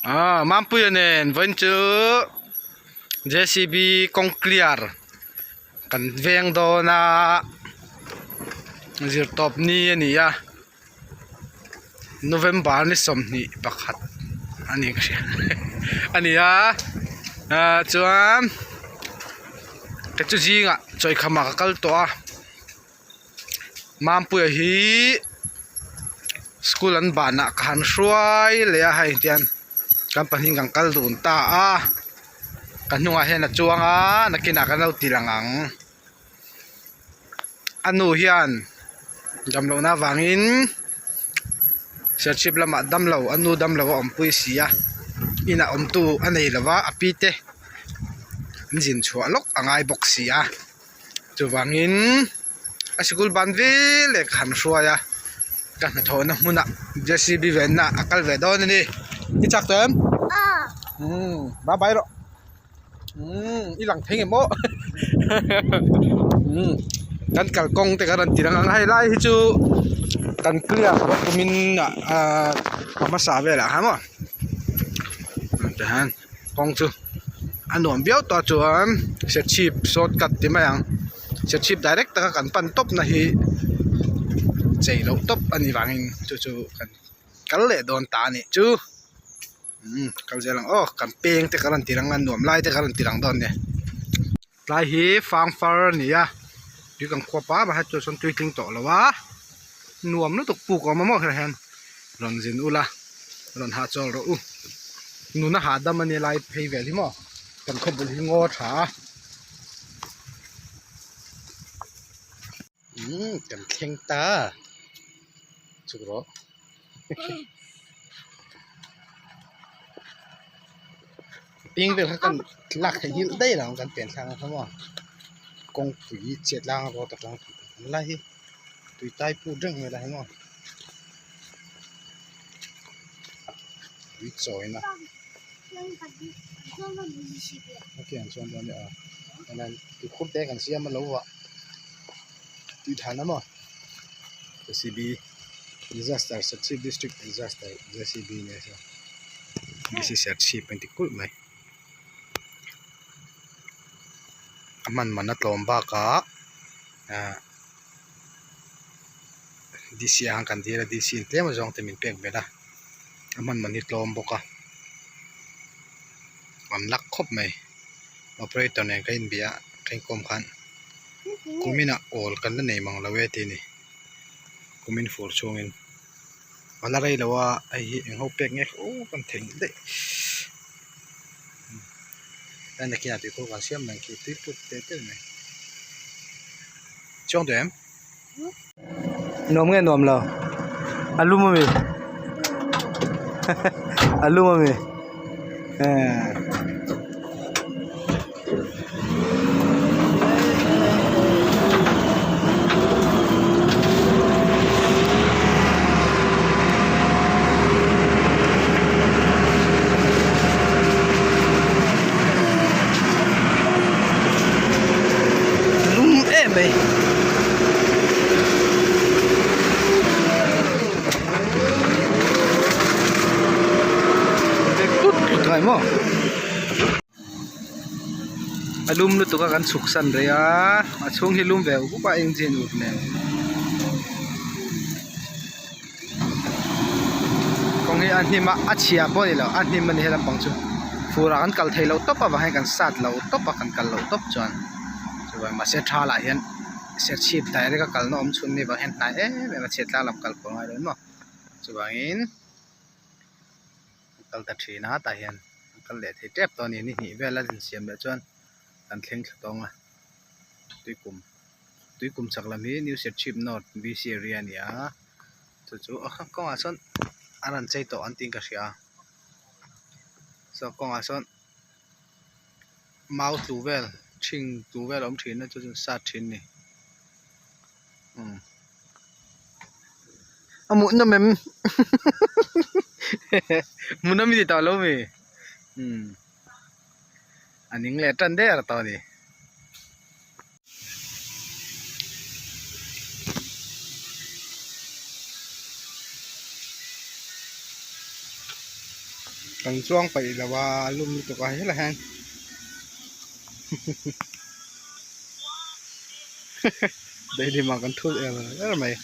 Aaa Mampuia nen vawiin chu JCB kawng clear kan veng dawn a zirtawp ni a ni a November ni 21 a ni ka hria a ni a ah chuan kei chu zingah chawikhamah ka kal tawh a. Mampuia hi school an banah ka han hruai leh a hei tian kan pahnih kan kal dun ta a ka hnungah hian a chuang a nakinah kan lo ti lang ang a nu hian damlohna avangin serchhip lamah damlo a nu damlo a awmpui si a inah awmtu a nei lova a pi te an zin chhuah lawk a ngai bawk si a. Chuvangin a sikul ban vel leh ka han hruai a ka hnathawhna hmunah JCB venna a kal ve dawn a ni i chak tawh em umm bye bye rawh umm i lang thei ngem aw umm kan kalkawng te kan rawn ti lang ang a hei lai hi chu kan clear tawh kumin ah a hmasa velah khan maw tihian. Kawng chu a nuam viau tawh a chuan sechhip shortcut ti mai ang sechhip direct taka kan pan tawp na hi chei loh tawp a nih vangin chu chu kan kal leh dawn ta a nih chu umm kal zel ang aw kan peng te ka rawn ti lang a nuam lai te ka rawn ti lang dawn a ni tlai hi fang far a ni a tui kan khuap a mahse chuan tui tling tawh lo a nuam lutuk puk a awm a maw helaiah hian rawn zin ula rawn hahchawl rawh u nuna hahdam a nia lai phei vel hi maw kan khaw bul hi ngaw tha a umm kan thleng ta chuk rawh ping vel kha kan lak theih nghilh daih lo ang kan pian thlak ang kha maw kawngpui chhiat lang road atang an la hi tui tai put reng mai la hi maw tui chawi na ok an chuan dawn a nia tui khur te kan siam a lo vah tui than a maw JCB disaster Serchhip district disaster JCB nia saw DC Serchhip a inti kulh mai. A hman man a tlawm bakah ahh DC ah khan kan dil a DC in tlem azawng te min pek belh a a hman man hi tlawm bawk a an lak khawp mai operator nen ka inbia a ka inkawm khan kuminah awl kan la nei mang lo e tih a ni kumin fur chhungin a la rei lo a hei hi eng ho pek nge aw kan thei daih. En na khian tui kawr kan siam reng khi tui put teh teh mai chiang duh em nuam nge nuam lo a lum ami a lum ami eh. Lum em mai tut tut ngai maw a lum lutuk a kan chhuk san rei a a chhung hi lum ve up a engine ut nen kawng hi a hnim a a chhia pawh a ni lo a hnim a ni he lampang chu fur ah kan kal thei lo tawp avang hian kan sat lo tawp a kan kal loh tawp chuan chuan mahse tha lah hian serchhip direct a kalna awm chhun mi vang hian hnai em em a chhiat tlang lam kal pawh a ngai lo maw chuvangin. A kal ta thin a tah hian a kal leh thei tep tawh a ni ni hnih vel a insiam leh chuan kan thleng thla tawng a tuikum tuikum chhak lam hi new serchhip north B C area a ni a chu chu a kawngah sawn a rawn chei tawh an tiin ka hria a saw kawngah sawn mau tlu vel ṭhing tlu vel a awm ṭhin a chu chu sat ṭhin a ni. A hmuh nawm em hmuh nawm i ti tawh lo mi umm a ning leh tan der tawh a ni. Kan chuang paih lo a a lum lutuk a helai hian daihlim ah kan thut er er mai.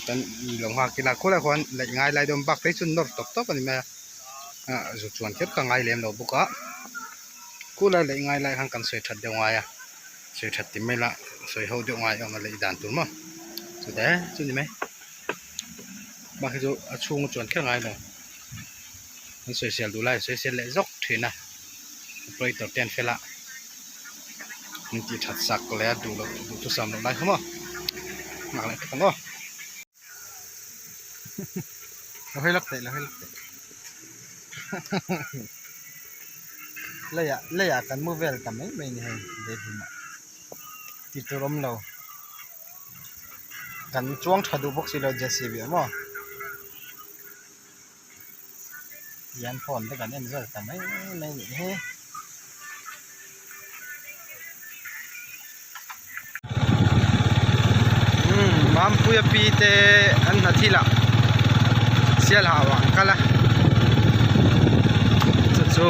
Kan lo nghak ila khulai khuan laih ngai lai dawn bak phei chu nawr tawp tawp a ni mai a ah zu chuan kher ka ngai lem lo bawk a khulai laih ngai lai khan kan sawi that deuh ngai a sawi that ti mai la sawi ho deuh ngai awm a laih dan tur maw chute chu ni mai bak hi chu a chhung a chuan kher ngai lo an sawisel duh lai an sawisel leh zawk thin a operator te an fel a an tih that sak leh a duh loh duh thusam loh lai kha maw nghak leh phawt ang aw lo hawi lak teh lo hawi lak teh leiah leiah kan mu vel ta mai mai a ni hei daihlim ah tih tur awm lo kan chuang tha duh bawk si lo jcb ah maw. Tihian phone te kan en vel ta mai mai nih hi. Umm Mampuia pi te an hna thil ah Sialhau ah an kal a chu chu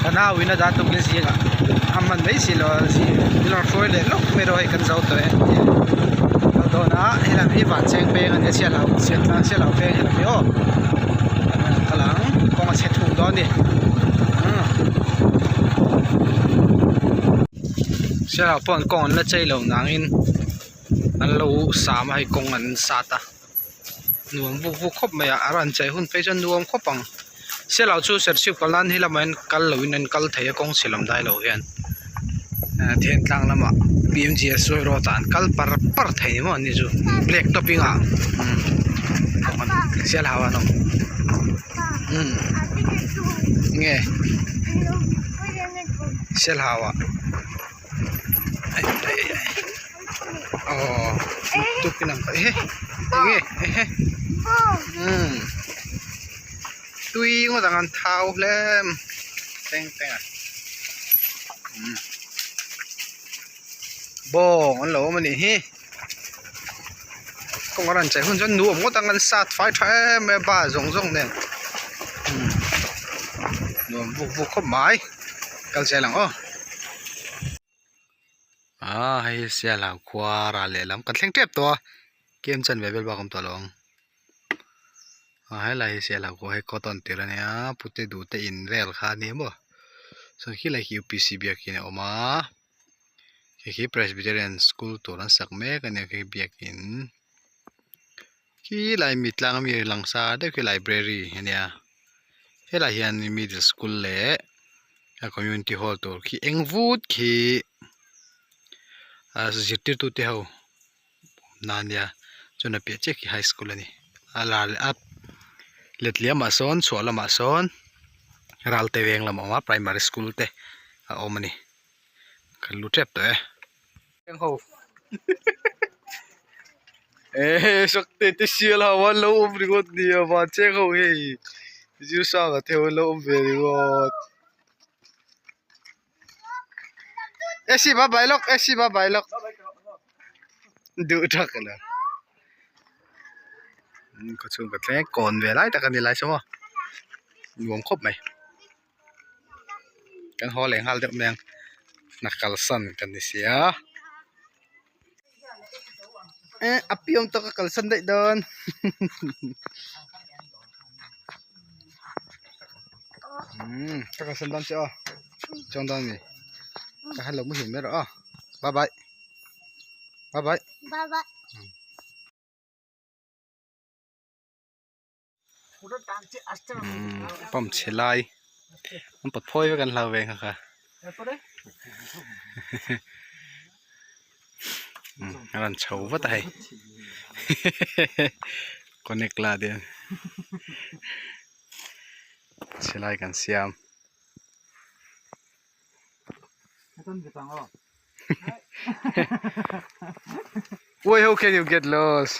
ka nau in a dah tukin zingah a hman mai si lo a zing min rawn hruai leh lawk mai erawh hei kan zo tawh e kal dawn a helam hi vancheng peng a nia chhiat loh chhiat tlang chhiat loh peng helam hi aw kal ang kawng a chhe thung dawn a ni chhiat loh pawh an kawng an la chei lo nangin an lo sam a hei kawng an sat a. Nuam vuk vuk khawp mai a a rawn chei hun phei chuan nuam khawp ang sial loh chu serchhip kal nan hi lamah hian kal loh in an kal thei a kawng chhe lam dai loh hian then tlang lamah P M G S sawi rawt ah an kal par par thei ni maw an ni chu black topping ah sial hau an awm umm nge sial hau ah. Aw tukin ang ehe enge ehe umm tui ngawt ang an thau hle teng teng a umm bawng an lo awm a nih hi kawng a rawn chei hun chuan nuam ngawt ang an sat fai tha em em a bal zawng zawng nen umm nuam vuk vuk khawp mai kal zel ang aw. Aaa hei hi Sialhau khua ral lehlam kan thleng tep tawh a kem chan ve vel bak a awm tawh lo ang a helai hi Sialhau khua hei cotton tir ania pute duh te in vel kha a ni maw chuan khilai khi U P C biakin a awm a hei khi Presbyterian school tur an sak mek ania khi biakin khilai mi tlang ami langsar deuh khi library ania helaiah hian middle school leh a community hall tur khi eng vut khi a zirtirtu te ho awmna ania chuan a piah chiah khi high school ani a lar leh a letliam ah sawn chhuah lamah sawn ralte veng lam a awm a primary school te a awm ani kan lu tep tawh e. Ehe sakte te sial ho an lo awm ringawt nia van cheng ho hei Zirsanga te ho an lo awm ve ringawt Esi bye bye lawk Esi bye bye lawk duh thak a lo khaw chhung ka thleng kawn ve lai tak a ni lai saw maw nuam khawp mai. Kan haw leh nghal deuh mai ang hna kalsan kan ni sia eh a piang tawk a kalsan daih dawn umm ka kalsan dawn che aw chuang dawn a ni ka hello muhil mai rawh aw bye bye bye bye Pump chhe lai an pawt phawi vek an hlau ve nghak a a rawn chho vat a hei connect la dian chhe lai kan siam. Wait, how can you get lost?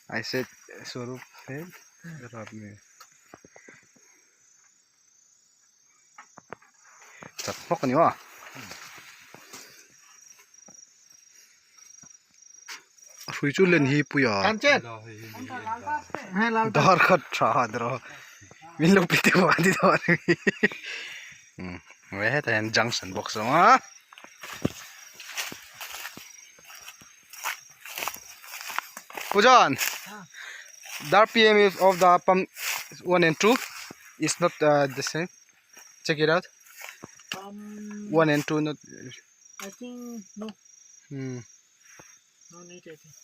I said, Swarup said, Raat mein. chak hmawk a ni maw. A hrui chu len hi pui a dar khat tha a ni rawh min lo pe teuh a ni dawn umm hetah hian junction box a awm a. Pu John the R_P_M is of the pump 1 and 2 is not the same check it out 1 and 2 not I think no. Hmm. No need I think.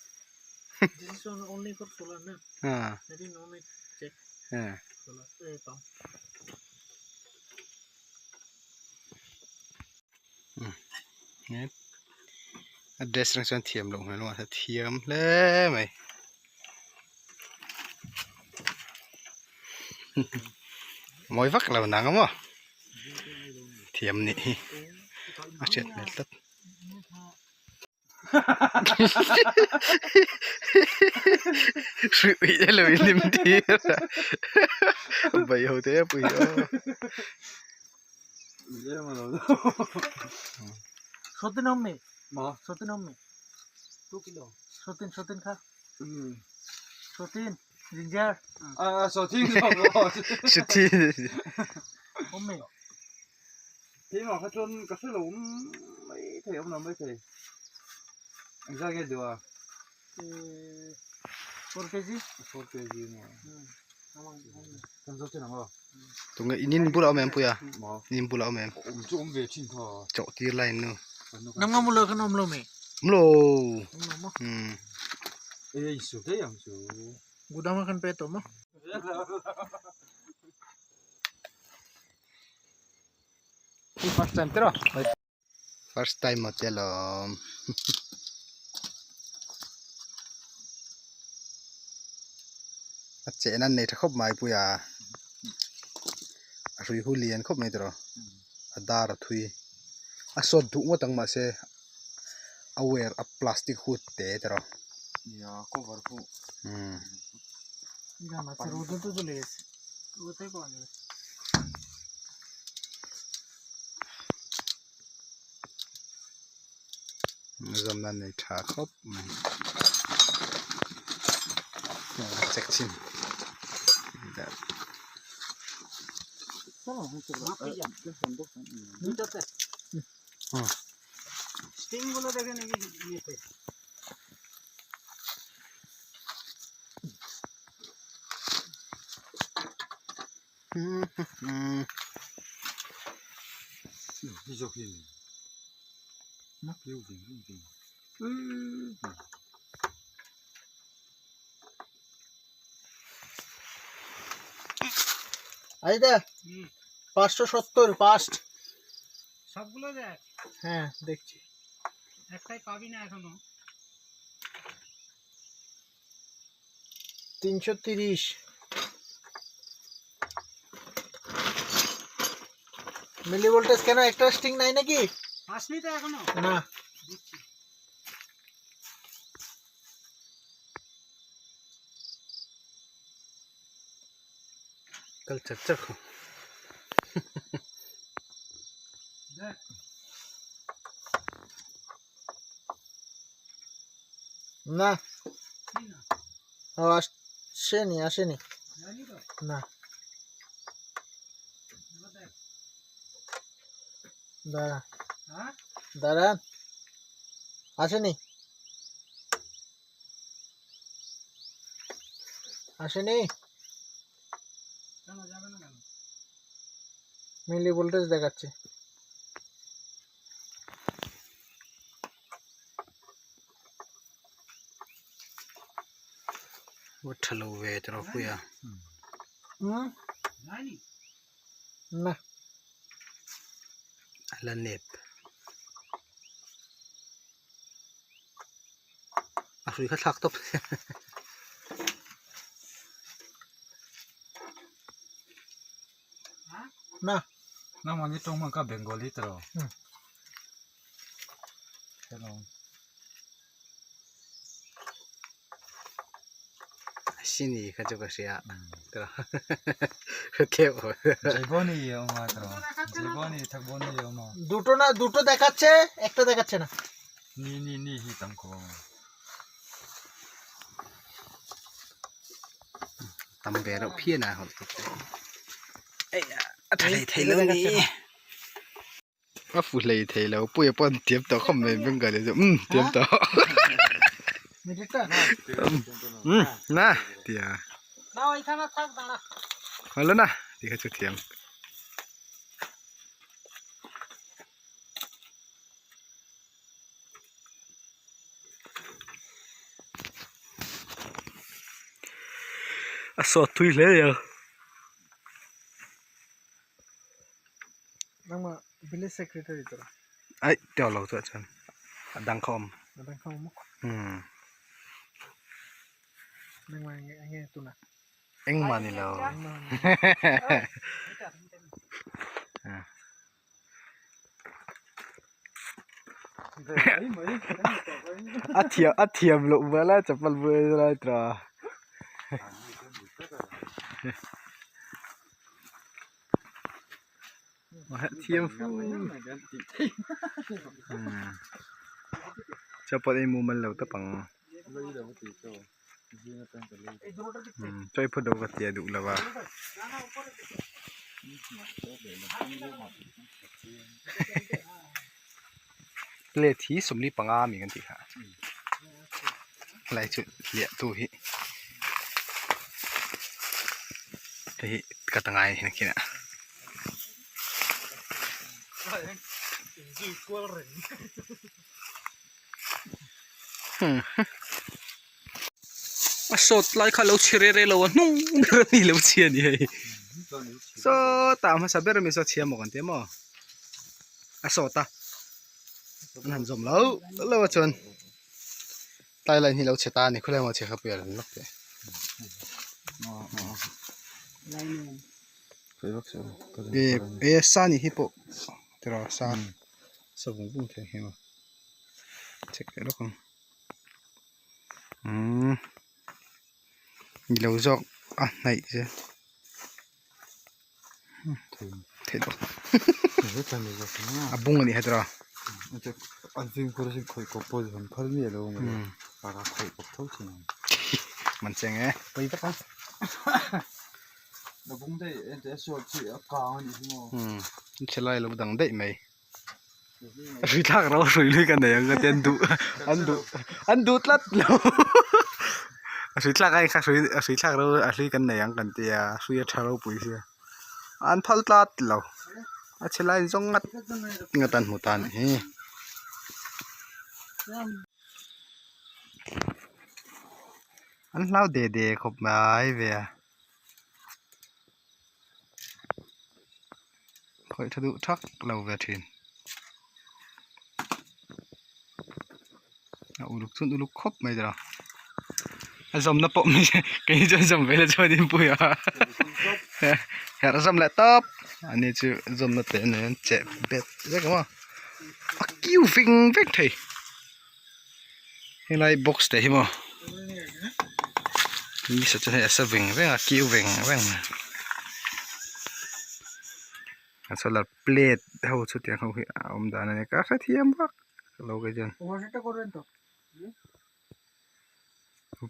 This is on only for solar na. Ah. I think no need check Yeah. solar pump. A dress atang chuan thiam loh hmel a thiam hle mai mawi vak lo nang a maw thiam nih hi a hriat hmel tlat. Hruih uih elo in hlim tir a bai ho te pui aw. Sotin awm mi? Sotin awm mi? Sotin sotin kha. Sotin ginger. Sotin. Awm mi? Keimah kha chuan ka hre lo mai thei awm lo mai thei engzat nge duh a 4 kg 4 kg kan zo chen ang aw tunge in in bulah awm em puia in in bulah awm em awm chu awm ve thin kha chawh tir lai nu nangma mulo khan awm lo mi awm lo awm lo maw ei su daih ang chu gudam khan pe tawh maw First time tiraw first time maw te alawm a chehna an nei tha khawp mai pui a a hrui hu lian khawp mai tiraw a dar a thui a sawt duh ngawt ang mahse a wire a plastic hu te tiraw umm. Zawmna nei tha khawp mai check chhin আইদা 570 past সবগুলো দেখ হ্যাঁ দেখছি একটাই পাবি না এখনো 330 মিলি ভোল্টেজ কেন একটা স্টিং নাই নাকি আসনি তো এখনো না দিচ্ছি kal char char khaw দেখ না কি না ও আসেনি আসেনি জানি তো না এবার দেখ দাঁড়া হ্যাঁ দাঁড়ান আসেনি আসেনি কেন যাবে না কেন মিলি ভোল্টেজ দেখাচ্ছে va tha lo ve tiraw pui a হুম যায়নি না a la nep a hrui kha thlak tawp না না মানে tong ma ka bengali tro hmm. Hello sini kha chu ka hria Jaiboni awm a tawh Jaiboni Thakboni a awm a দুটো না দুটো দেখাচ্ছে একটা দেখাচ্ছে না ni ni ni hi tam khawp ang tam ve reuh phian a hawlh tuk te a tha hlei thei lo ni a fu hlei thei lo puia pawh an tiam tawh khawp mai bengali chu umm tiam tawh umm na tia halo na tih kha chu thiam. A sawt thui hle a. Nangma village secretary tura. Ai teuh lo chuah chuan a dang kha awm. A dang kha awm maw? Umm. Nangma enge enge tuna. Engmah ni lo. A thiam a thiam loh vel a chapal buai lai tura. Thiam fu chapal ei mumal lo tawp ang chawi phawt deuh ka tia duh lo a plate hi 45 ami kan tih kha helai chu hliah tu hi hei hi ka ta ngai a ni khin ah. A sawt lai kha lo chhi reh reh lo a hnung ber a ni lo chhia a ni hei sawtah a hmasa ber ami saw chhia maw kan ti a maw a sawt a an han zawm lo lo a chuan tlai line hi lo chhe ta a ni khawlai emaw chhe kha pui a lo ni lawk teh e sa ni hi pawh tiraw sa sa vung vung thei hi maw check leh lawk ang umm ni lo zawk a hnaih zel theih loh a bung a nih hai tiraw man cheng e pawi vek ang umm chelai lo dang daih mai. Hrui thlak ro hrui lui ka nei ang ka ti an duh an duh an duh tlat lo a hrui thlak ai kha hrui a hrui thlak ro a hlui kan nei ang kan tia hrui a tha ropui sia an phal tlat lo a chhe lai zawng ngat ngat an hmu ta a nih hi. An hlau de de khawp mai ve a. Khawih tha duh thak lo ve thin. A uluk chuan uluk khawp mai ta. A zawmna pawh mai kei hi chuan zawm ve la chuan in pui a. Herh zawm leh tawp. Ani chu zawmna te nen an cheh bet vek ang a. A kiu veng vek thei. Helai box te hi maw ni sa chuan hei a sa veng veng a kiu veng veng a solar plate ho chu tiang ho hi a awm dan a ni ka hrethiam vak lo kei chuan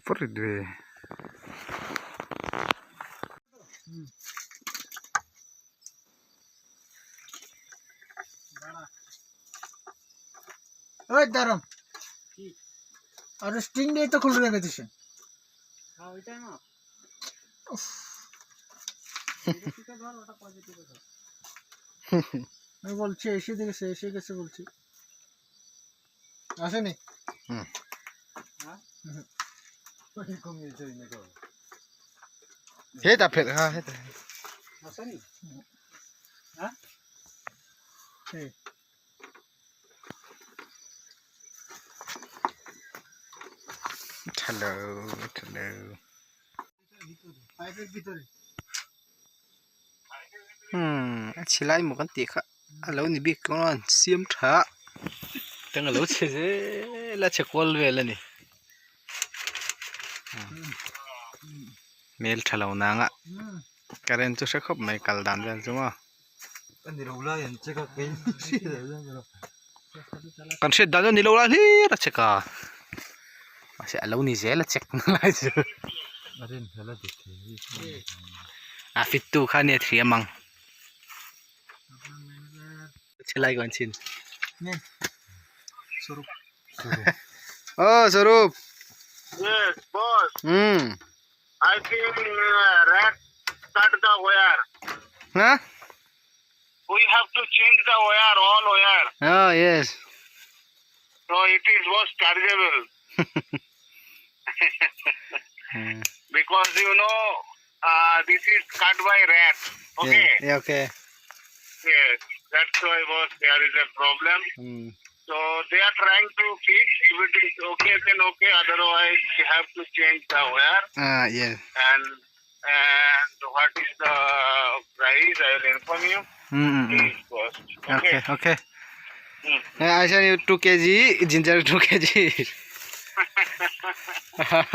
varit ve. ওই দাঁড়ান আর string দিয়ে তো খুলে রেখে দিছে আমি বলছি এসে দেখেছে এসে গেছে বলছি আসেনি হুম। hetah phelh kha hetah আসেনি এই tha lo tha lo পাইপের ভিতরে umm a chhe lai maw kan tih kha a lo ni bik kawng a an siam tha a tang a lo chhe zel a chhe kual vel a ni. Hmel tha lo nang a current chu hre khawp mai kal dan vel chu maw. Kan hriat dan chu a ni lo lai hlir a check a mahse a lo ni zel a check na lai chu a fit tu kha nia thiam ang. Chhe lai ka'n chhin. Oh, Sarup. Yes, boss. I think rat cut the wire. Huh? We have to change the wire, all wire. Oh, yes. So it is was chargeable. Because you know, this is cut by rat. Okay. Yeah, yeah, okay. Yes, that's why boss there is a problem. So they are trying to fix. If it is okay, then okay. Otherwise, we have to change the wire. Yes. And what is the price? I will inform you. Please, boss. Okay, okay. I send you 2 kg ginger 2 kg. Okay,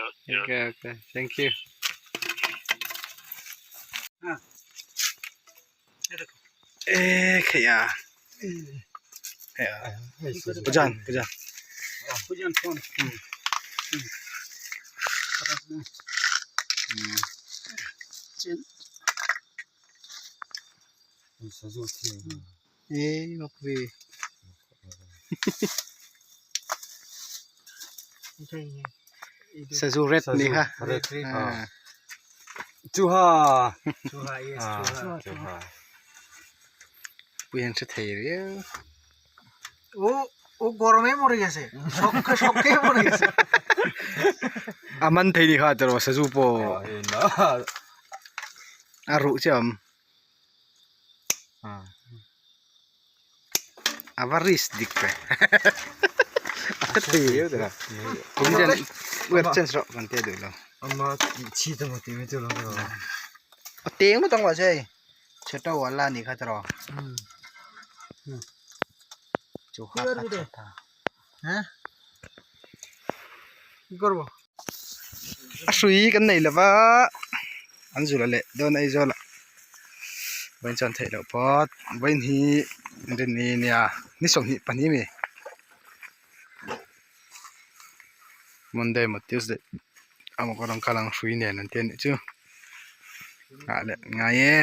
okay. Okay, okay. Thank you. এ খেয়া বুঝান বুঝান বুঝান phone এই বাপরে sazu red ni ha Red. Ah. Chuha. Chuha yes chuha Chuha. Pui han hre thei riau ও ও গরমে মরে গেছে শখে শখে মরে গেছে a man thei ni kha tiraw sazu pawh a ruh che awm a va risk dik ve a hre thei riau tiraw kum chen web change rawh kan tia duh lo Ama chi te maw tih mai chu lo a teng maw tang vah che hei chhe to wala ni kha tiraw chu ha kha chhe ta হ্যাঁ কি করবো a hrui kan nei lova an zul a leh dawn a Aizawl ah vawiin chuan theih loh phawt vawiin hi rinni nia ni sawmhnih pahnih mi Monday emaw Tuesday emaw ka rawn kal ang hrui nen an ti a nih chu nghah leh ngai e.